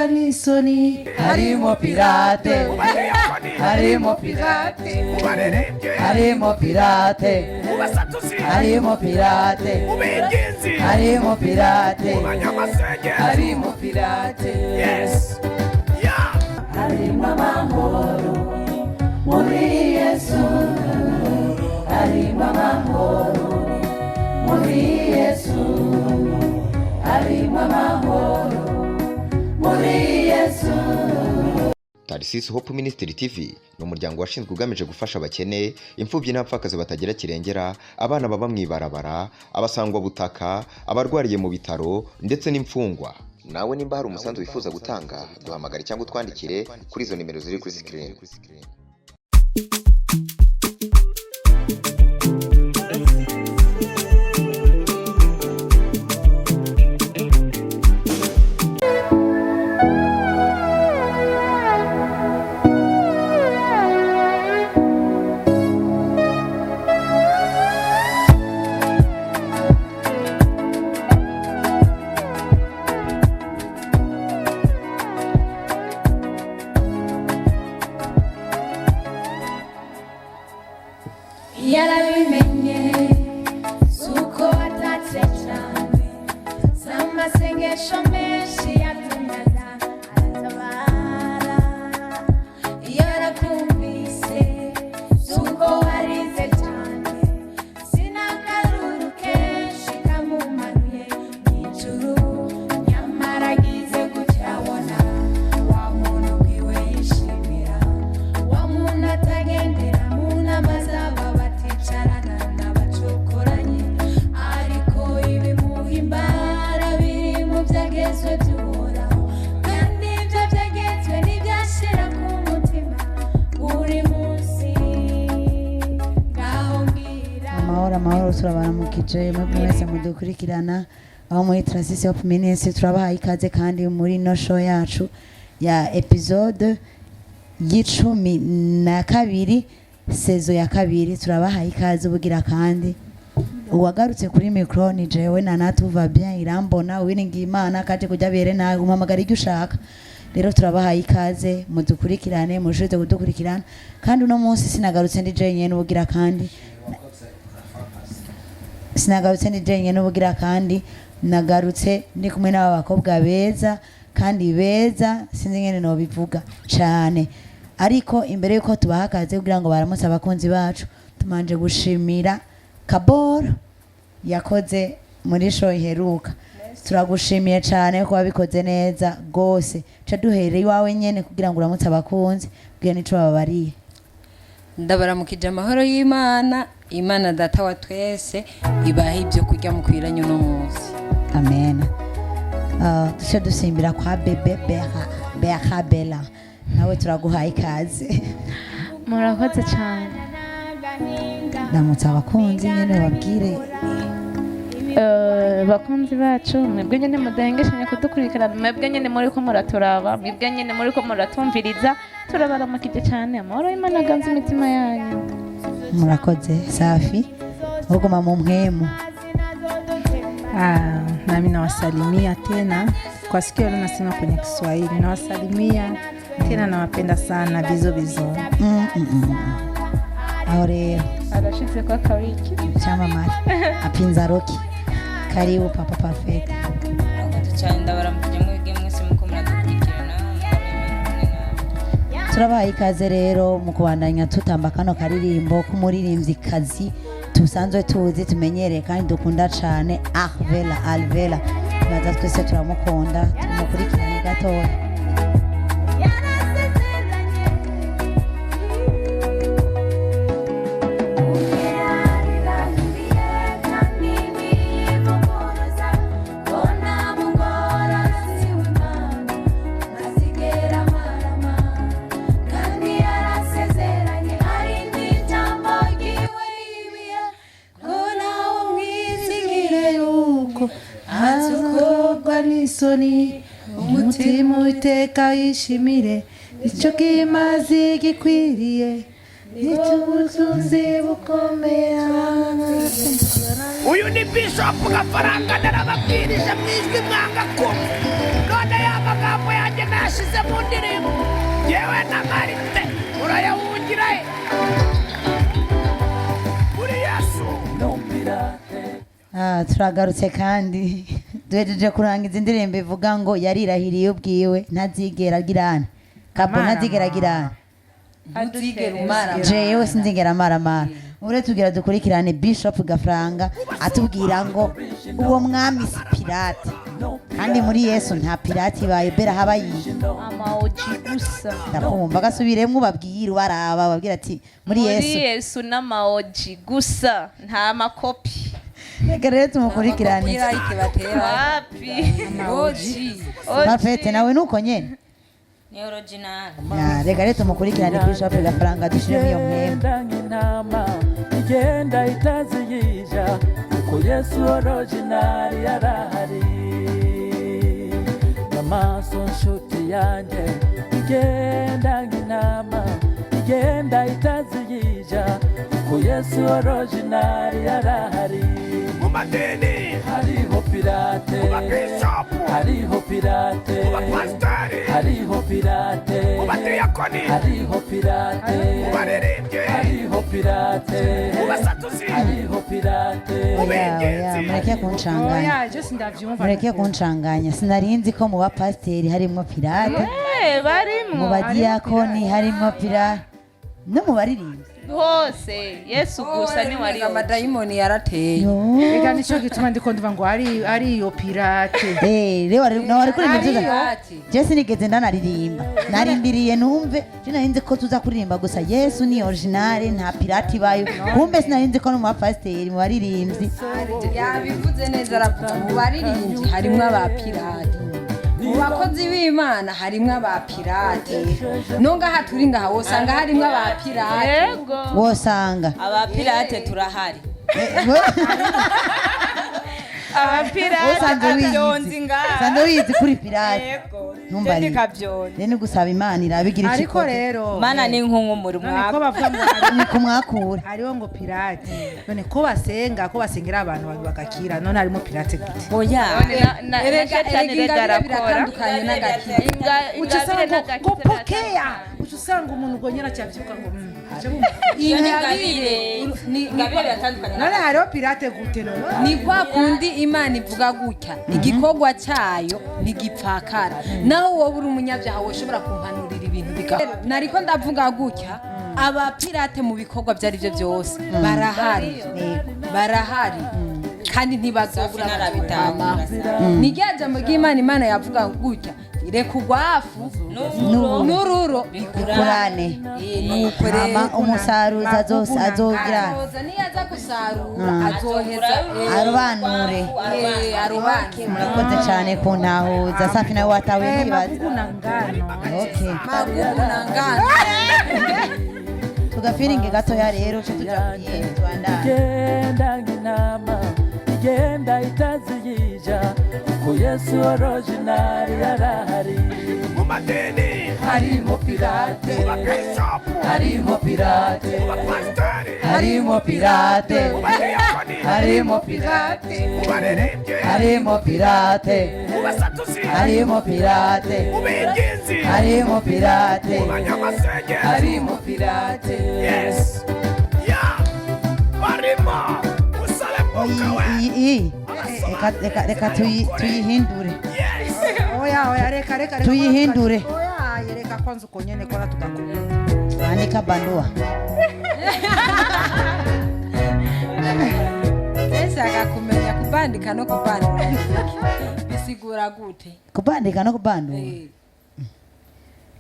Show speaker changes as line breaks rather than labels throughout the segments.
N'isoni harimo pirate, harimo pirate, harimo pirate, harimo pirate, harimo pirate, harimo pirate, harimo amahoro muri Yesu, harimo amahoro muri Yesu, harimo amahoro muri Yesu.
Tarisisi Hope Ministry TV ni umuryango washinzwe ugamije gufasha abakene, imfubyi n'abapfakazi batagira kirengera, abana baba mu ibarabara, abasangwabutaka, abarwariye mu bitaro ndetse n'imfungwa. Nawe nimba hari umusanzu wifuza gutanga, duhamagare cyangwa utwandikire kuri izo nimero ziri kuri screen.
Yarabimenye suko watatse cyane, si amasengesho menshi yatumyaga aratabara. Yarakumvise suko warize cyane, sinakaruru kenshi kamumanuye mu ijuru, nyamara agize gutya abona wa muntu bwiwe yishimira, wa muntu atagendera mu nama z'aba baticarana n'abacokoranyi, ariko ibimuhimbara biri mu byagezwe by'Uhoraho, kandi ibyo byagezwe ntibyashira ku mutima buri munsi. Ngaho mbwira.
Amahoro, amahoro, turabaramukije mwebwe mwese mudukurikirana aho muri Trasisi Hope Ministry. Turabahaye ikaze kandi muri no show yacu ya episode y'12, saison ya kabiri. Turabahaye ikaze ubugira kandi. Uwagarutse kuri micro ni jewe Nana Tuva Bien Irambona Uwiringiye Imana kaje kujya bere nawe umamagara ibyo ushaka. Rero turabahaye ikaze, mudukurikirane, mushize kudukurikirana. Kandi uno munsi sinagarutse ndi jenyine ubugira kandi, sinagarutse ndi jenyine ubugira kandi, nagarutse ndi kumwe n'aba bakobwa beza kandi beza, sinzi ngene nobivuga cane. Ariko imbere yuko tubaha akaze kugira ngo baramutse abakunzi bacu, tumanje gushimira Kaboro yakoze muri show iheruka. Turagushimiye cyane ko wabikoze neza gose. Ca duhere iwawe nyene kugira ngo uramutse abakunzi kugira nico bababariye.
Ndabaramukije amahoro y'Imana. Imana Data wa twese ibahe ibyo kurya mukwiranye uno munsi.
Amen. Duce dusimbira kwa Bebe Beha Beha Bella, nawe turaguhaye ikaze.
Murakoze cyane.
Ndamutse abakunzi nyene babwire.
Bakunzi bacu, mwebwe nyene mudahengeshanya kudukurikirana, mwebwe nyene muri ko muraturaba, mwebwe nyene muri ko muratumviriza, turabaramukije cyane. Amahoro y'Imana aganze imitima yanyu.
Murakoze. Safi, uguma mu mpwemu.
Ah, nami nawasalimia tena kwa siku ya leo, nasema kwenye Kiswahili nawasalimia tena, nawapenda sana, bizo bizo.
Aho rero
Arashize kwa kabiki.
Cyamamare apinza roki, karibu Papa Parfait.
Murakoze cyane, ndabaramukije mwebwe mwese muko muradukurikirana. Amahoro y'Imana kumwe namwe.
Turabaha ikaze rero mu kubandanya tutamba kano karirimbo k'umuririmvyikazi tusanzwe tuzi, tumenyereye kandi dukunda cane, Arvela Alvela. Tubaza twese turamukunda, tumukurikirane gatoya.
Yarasezeranye. Yarirahiye kandi ntiyivuguruza ko nta mugororotsi w'Imana ntazigera amarama, kandi yarasezeranye ari n'ijambo ryiwe ribiye ko nawe.
Ntazokorwa n'isoni, umutima Uwiteka yishimire, icyo kimazi gikwiriye, nicyo ubutunzi bukomeye.
Uyu ni Bishopu Gafaranga, narababwirije mu ijwi mwanga kumva. None ya magambo yanjye nayashize mu ndirimbo yewe na marite murayahungira he muri Yesu.
Ah, turagarutse kandi duhejeje kurangiza indirimbo ivuga ngo yarirahiriye ubwiwe ntazigera agirana kapo,
Amaramara.
ntazigera agirana.
Ntuzigera umara.
Jewe sinzigera amaramara. Ure tugira dukurikirane Bishop Gafaranga atubwira ngo uwo mwami si pirate, kandi muri Yesu nta pirate ibaye bera haba yiye.
Amaoji gusa.
Ndakumva, gasubiremwo, ubabwire ubaraba, babwira ati muri
Muri
Yesu.
Yesu n'amaoji gusa, nta makopi.
Reka rero tumukurikirane.
Copyright batera.
Wapi.
Oji.
Parfait, nawe nuko nyene.
Ni original.
Ya, reka rero tumukurikirane Bishop Gafaranga, dushiremo iyo mwembe.
Igenda nk'intama igenda itaziyija, kuko Yesu original yarahari. N'amaso nshuti yanjye, igenda nk'intama igenda itaziyija, kuko Yesu original yarahari.
Mu madini
hariho pirate,
mu babishopu,
hariho pirate,
mu bapasitori,
hariho pirate,
mu badiyakoni,
hariho pirate,
mu baririmbyi,
hariho pirate,
mu basatuzi,
hariho pirate.
mu
Oya, oya,
bingenzi.
mureke kuncanganya.
Oya, je sindavyumva.
Mureke kuncanganya, sinarinzi ko mu bapasiteri harimwo pirate,
Eh,
mu
barimwo.
badiyakoni harimwo pirate, no mu baririmbyi.
Hose Yesu gusa ni wari.
Amadayimoni yarateye.
Reka nico gituma ndiko ndumva ngo ari iyo pirate.
Eh, rero nawe wari kuririmba
Ariyo.
tuza. Je sinigeze ndanaririmba, narindiriye numve. Je narinzi ko tuza kuririmba gusa Yesu ni originale, nta pirate ibayo. Kumbe sinarinzi ko no mu bapasiteri, mu baririmbyi.
Yabivuze neza, aravuga mu baririmbyi harimwo abapirate, mu bakozi b'Imana harimwo abapirate, no ngaha turi ngaha wosanga harimwo abapirate.
Yego.
Wosanga
Abapirate turahari.
Abapirate.
Usanzwe wiyizi.
Kabyonzi ngaha.
Usanzwe wiyizi kuri pirate.
Yego.
Ntumbarire.
Ndi kabyonzi.
Rero ni gusaba Imana irabigira
Ariko
ikikoze.
rero
Mana ni nkunkumuri
none ko
mwaka.
bavuga ngo
Ni kumwakura.
hariho ngo pirate, none ko basenga, ko basengera abantu bagakira, none harimo pirate gute?
Oya.
None na
Erega
shetani
erega
rega
ingabire
arakora.
biratandukanye n'agakiza.
Uca
Ingabire
usanga ngo
n'agakiza
ngo pokea,
biratandukanye.
uca usanga umuntu ubwo nyine acavyuka ngo aca bumva.
Ingabire
Ingabire biratandukanye.
None hariho pirate gute none?
Ni kwa kundi Imana ivuga gutya, igikorwa cyayo ntigipfakara. Naho wowe uri umunyabyaha woshobora kumpanurira ibintu biga. Nariko ndavuga gutya, abapirate mu bikorwa ibyo ari byo byose barahari, barahari kandi ntibazobura.
Narabitahura.
Ni rya jambo ry'Imana, Imana yavuga gutya: reka urwafu n'ururo
Bikurane.
Nuko rero
Hama umusaruzi azogira
azoza, niyo aza gusarura azoheza
arobanure.
Arobanure.
Murakoze cyane kuntahuza. Safi, nawe watawe
Eh,
ntibaza.
magugu na ngano.
Okay.
Magugu na ngano.
Tugafiringe gatoya rero, ce tuja kuyindi tubandane.
Igenda nk'intama igenda itaziyija, kuko Yesu original yarahari.
Mu madini
harimo pirate,
mu babishopu,
harimo pirate,
mu bapasitori,
harimo pirate,
mu badiyakoni,
harimo pirate,
mu baririmbyi,
harimo pirate,
mu basatuzi,
harimo pirate,
mu bingenzi,
harimo pirate,
mu banyamasengero,
harimo pirate.
Yes, ya barimo usabe Mwuka we.
Iyi iyi reka tuyihindure.
Yes.
Oya, oya, reka, reka, reka.
Tuyihindure.
Oya, reka kwanza uko nyene kora tugakomeza.
Andika bandua.
Nshaka kumenya kubandika no kubandura bisigura gute?
Kubandika no kubandura
Eh,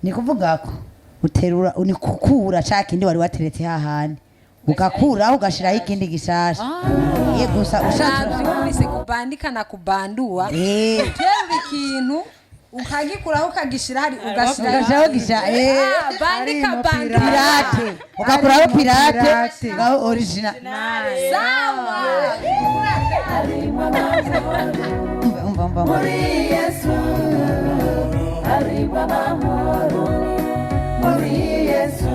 ni kuvuga ko uterura, ni kukura ca kindi wari wateretse hahandi, ugakuraho ugashiraho ikindi gishasha. Ye gusa ushatse.
Navyumvise kubandika na kubandua. Uterura ikintu ukagikuraho ukagishira hari ugashira
Ugashiraho gisha
Ah, bandika
Harimo
bandura.
Pirate ugakuraho
Harimo
pirate,
pirate.
ugaho original.
Sawa.
Umva, umva. Umva, umva, umva.
Muri Yesu harimo amahoro, muri Yesu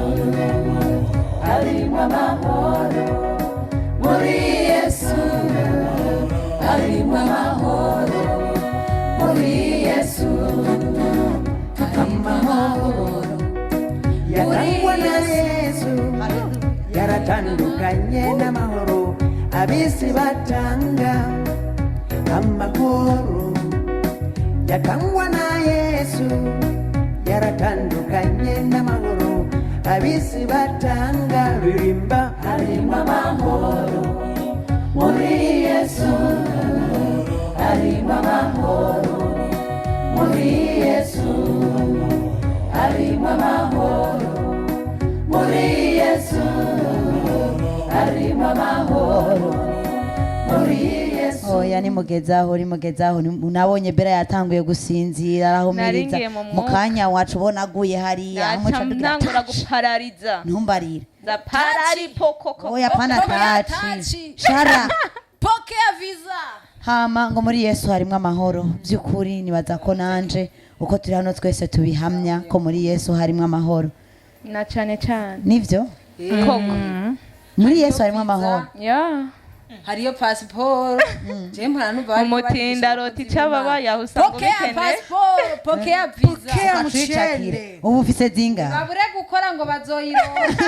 harimo amahoro, muri Yesu harimo amahoro, muri Yesu harimo amahoro.
Yatangwa na Yesu yaratandukanye n'amahoro abisi batanga. Amahoro yatangwa na Yesu yaratandukanye n'amahoro abisi batanga. Ririmba.
Harimo amahoro muri Yesu, harimo amahoro muri Yesu, harimo amahoro muri Yesu, harimo amahoro muri Yesu.
Oya, nimugezaho, nimugezaho. Nabonye Bera yatanguye gusinzira, arahumiriza.
Naringiye mu
mu
mwuka.
Kanya wacu ubona aguye hariya.
Naca ntangura guparariza.
Ntumbarire.
Ndaparari pokoko.
Oya, pana.
Pokea
taci
tachi.
Shara.
Pokea visa.
Hama ngo muri Yesu harimo amahoro by'ukuri. Nibaza ko nanje uko turi hano twese tubihamya ko muri Yesu harimo amahoro.
Na cyane cyane.
Nivyo.
Koko.
Muri Yesu harimo amahoro.
Ya.
Hariyo pasiporo, je mpora numva bariko
Umutinda
barigisha
rota icyo ababa yahusanga.
Pokea
Ubikene.
pasiporo, pokea visa.
Pokea
Twicakire.
mchele.
Ubu ufise zingahe?
Babure gukora ngo bazoyironka.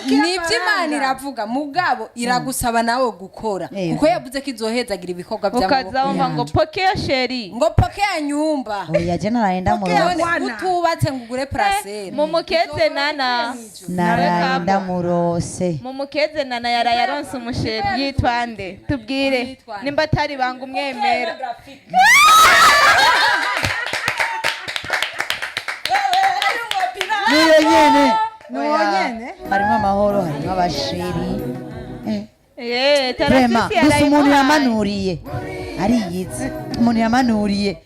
Nibyo Imana iravuga, mugabo iragusaba nawe gukora,
Yego.
kuko yavuze ko izohezagira ibikorwa
Ukaza
by'amaboko.
wumva ngo pokea sheri.
Ngo pokea nyumba.
Oya, je naraye ndamurose.
None
Bwana.
utubatse ngo ugure parasera.
Mumukeze nana.
Naraye ndamurose.
Mumukeze nana, yaraye aronse umusheri. Yitwa nde? Tubwire.
Yitwa nde?
Nimba atari banga umwemera.
Niyo nyene.
Nuwo nyene.
Harimo amahoro, harimo abasheri.
Eh,
Vrema,
Tarasisi
gusa
yaraye
umuntu
imuhaye.
yamanuriye ariyizi. Umuntu yamanuriye,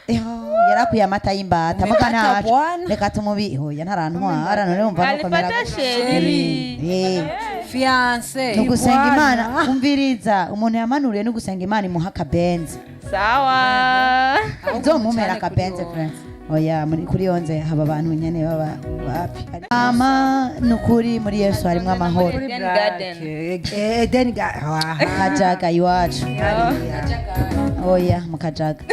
eho, yarakuye amata y'imbata muga
Umepata
ntaco.
bwana.
Reka tumubi. Oya, ntarantwara none wumva nukomera.
Alipata sheri.
Fiance.
Ni ugusenga Imana. Umviriza, umuntu yamanuriye ni ugusenga Imana imuha akabenzi.
Sawa.
Nzomumera akabenzi friends. Oya, muri kuri yonze haba abantu nyene baba bapi. Ama nukuri muri Yesu harimo amahoro.
Eden Garden.
Eden Garden.
Kajaga iwacu. Oya, mu Kajaga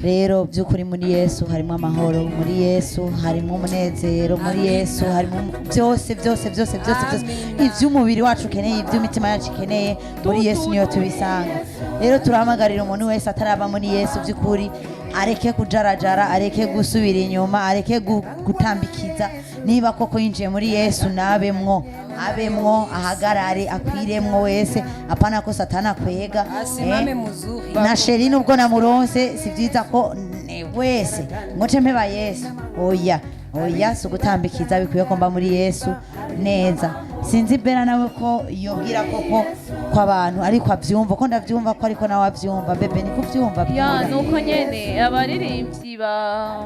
rero by'ukuri muri Yesu harimo amahoro, muri Yesu harimo umunezero, muri Yesu harimo byose, byose, byose, byose, byose iby'umubiri wacu ukeneye, iby'imitima yacu ikeneye, muri Yesu niyo tubisanga. Rero turahamagarira umuntu wese ataraba muri Yesu by'ukuri areke kujarajara, areke gusubira inyuma, areke gutambikiza. Niba koko yinjiye muri Yesu, nabemwo, abemwo, ahagarare, akwiremwo wese. Apana ko Satana akwega.
Asimame muzuri.
Na sheri nubwo namuronse, si byiza ko wese ngo nce mpeba Yesu. Oya, oya, si ugutambikiza. Bikwiye ko mba muri Yesu neza. Sinzi Bera nawe ko yobwira koko ko abantu ariko abyumva ko ndabyumva ko ariko nawe abyumva. Bebe, niko ubyumva?
Ya, nuko nyene abaririmbyi ba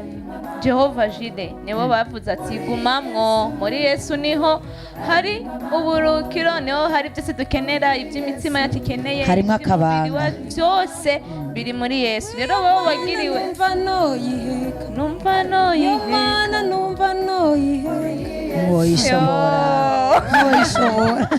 Jehova Jide nibo bavuze ati gumamwo muri Yesu, niho hari uburukiro, niho hari byose dukenera, iby'imitima yacu ikeneye,
Harimwo
iby'umubiri
akabanga.
Byose biri muri Yesu. Rero wowe wagiriwe
Numva noyiheka.
Numva noyiheka.
Mana, numva noyiheka.
Ntiwoyishobora, ntiwoyishobora.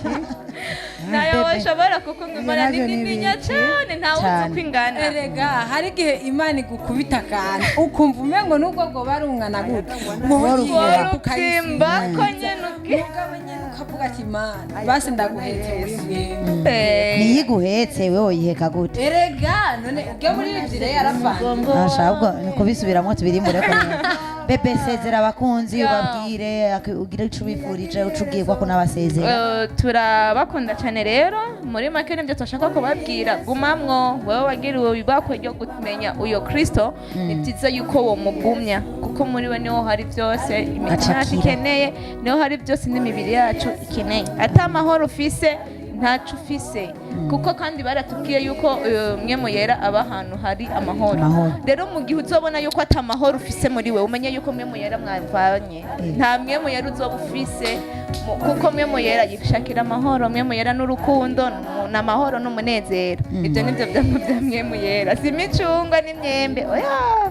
Nayo washobora, kuko ngo imana ni
Navyo ni
nininya
ibiki?
cyane, ntawe uzi
Cyane.
uko ingana.
Erega hari igihe Imana igukubita akantu ukumva umengo nubwo bwo barungana gutya.
Worutimba ko nyene ubwe.
Mugabo nyene ukavuga ati Imana basi ndaguhetse muri mwemwe.
Eh.
Niyiguhetse, wewe woyiheka gute?
Erega none ubwo muri ibyo yarapfanye.
Ahubwo ni kubisubiramo tubirimbure ko neza. Bebe, sezera abakunzi, ubabwire ugire ico ubifurije, uco ubwirwa ko n'abasezera.
Turabakunda cyane. Rero muri make nibyo turashaka kubabwira: gumamwo. Wowe wagiriwe ibakwe ryo kumenya uyo Kristo, ni byiza yuko womugumya, kuko muri we niho hari byose imitima yacu
Acakira.
ikeneye, niho hari byose n'imibiri yacu ikeneye. Ata amahoro ufise, ntaco ufise, kuko kandi baratubwiye yuko mwe muyera aba ahantu hari amahoro.
Amahoro.
Rero mu gihe uzobona yuko ata amahoro ufise muri we, umenye yuko mwe muyera mwavanye, nta mwe muyera uzoba ufise, kuko mwe muyera yishakira amahoro, mwe muyera n'urukundo. Ni amahoro n'umunezero. Ibyo nibyo vyamwa vya Mpwemu Yera, si imicungwa n'imyembe, oya.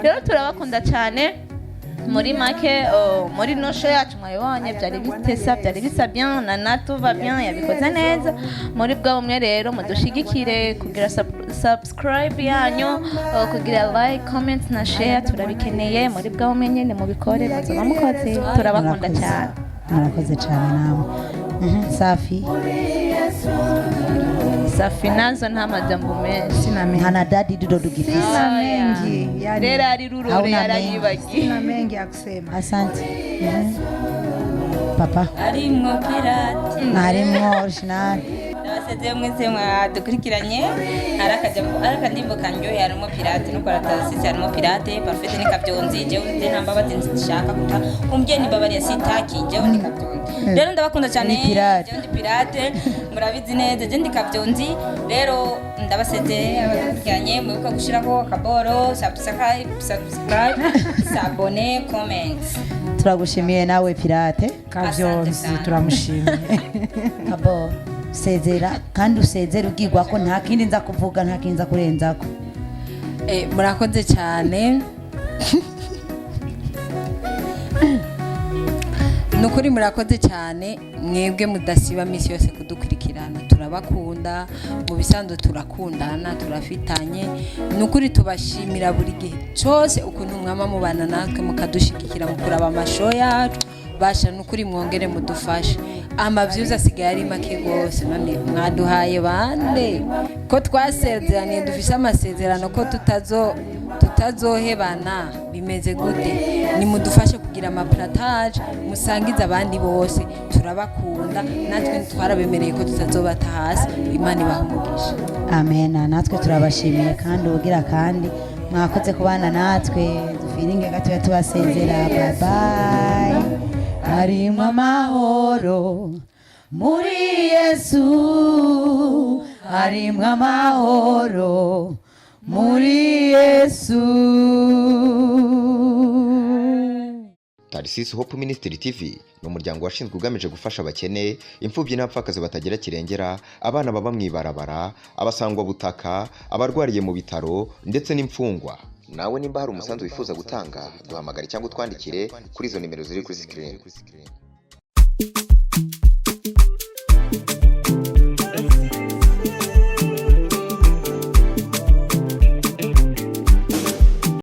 Rero turabakunda cyane. Muri make, oh, muri no show yacu mwabibonye, byari bitesa, byari bisa bien, na tuva bien, yabikoze neza muri bwa bumwe. Rero mudushigikire kugira subscribe yanyu, oh, kugira like, comment na share, turabikeneye. Muri bwa bumwe nyene mubikore, muzoba mukoze. Turabakunda
Murakoze.
cyane.
Murakoze cyane namwe. Safi.
Safi nazo nta majambo menshi.
Sina mengi.
Nta na dadi dudo dugifise.
Sina mengi. Yani,
Rero ari rurore
Hauna mengi.
yarayibagiye.
sina mengi ya kusema.
Asante. Papa.
Arimwo pirate.
Harimwo original.
Ndabasezeye mwese mwadukurikiranye. Hari akajambo, hari akandimbo kanyoye, harimo pirate no kwa Tarasisi, harimo pirate parfait ni Kabyonzi. Jewe nzi nta mbabazi nshaka kuta umbyeni mbabariye, sitaki. Jewe ndi Kabyonzi, rero ndabakunda cyane.
Uri pirate.
Jewe ndi pirate, murabizi neza, jewe ndi Kabyonzi. Rero ndabasezeye abadukurikiranye, mwibuke gushiraho akaboro, subscribe, s'abonner, comment.
Turagushimiye nawe pirate.
Kavyonzi
Asante sana.
turamushimiye.
Kabo, sezera kandi usezere ubwirwa ko nta kindi nza kuvuga, nta kindi nza kurenzako.
Murakoze cyane, ni ukuri murakoze cyane mwebwe mudasiba minsi yose kudukurikirana. Turabakunda mu bisanzwe, turakundana, turafitanye. Ni ukuri tubashimira buri gihe cyose ukuntu mwama mubana natwe, mukadushigikira mu kuraba amasho yacu. Basha, ni ukuri mwongere mudufashe, amavyuzi asigaye ari make rwose. None mwaduhaye bande ko twasezeraniye, dufise amasezerano ko tutazohebana? Bimeze gute? Nimudufashe kugira amapartage, musangize abandi bose. Turabakunda, natwe twarabemereye ko tutazobata hasi. Imana ibaha umugisha.
Amena. Natwe turabashimiye kandi ubugira kandi mwakoze kubana natwe. Dufiringe gatoya tubasezera. Bye bye. Harimo amahoro muri Yesu, harimo amahoro muri Yesu.
Tarisisi Hope Ministry TV ni umuryango washinzwe ugamije gufasha abakene, imfubyi n'abapfakazi batagira kirengera, abana baba mu ibarabara, abasangwabutaka, abarwariye mu bitaro ndetse n'imfungwa. Nawe nimba hari umusanzu wifuza gutanga, duhamagare cyangwa utwandikire kuri izo nimero ziri kuri screen.